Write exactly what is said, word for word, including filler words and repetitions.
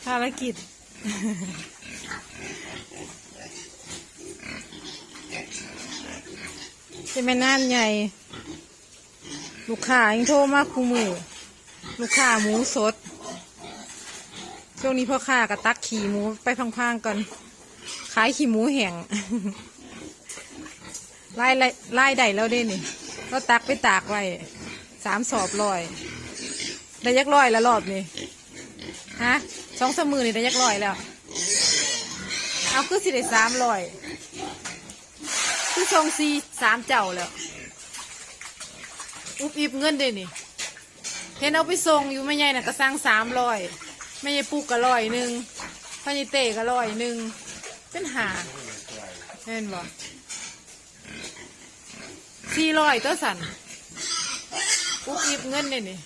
ภารกิจ จะแม่นานใหญ่ ลูกค้ายังโทรมาคู่มือ ลูกค้าหมูสด ช่วงนี้พ่อค้าก็ตักขี้หมูไปพังๆก่อน ขายขี้หมูแห้ง รายได้ รายได้แล้วเด้นี่ เราตักไปตากไว้ สามสอบร้อย ได้จักร้อยละรอบนี่ ฮะ สองสามมื้อนี่ได้จักร้อยแล้ว เอาคือสิได้สามร้อย คือส่งสี่ สามเจ้าแล้ว อุบอิบเงินเด้นี่ เห็นเอาไปส่งอยู่ แม่ใหญ่น่ะก็สั่งสามร้อย แม่ใหญ่ปุ๊กก็ร้อยหนึ่ง พ่อใหญ่เต้ก็ร้อยหนึ่ง เป็นห้า เห็นบ่ สี่ร้อยตัวสั่น อุบอิบเงินเด้นี่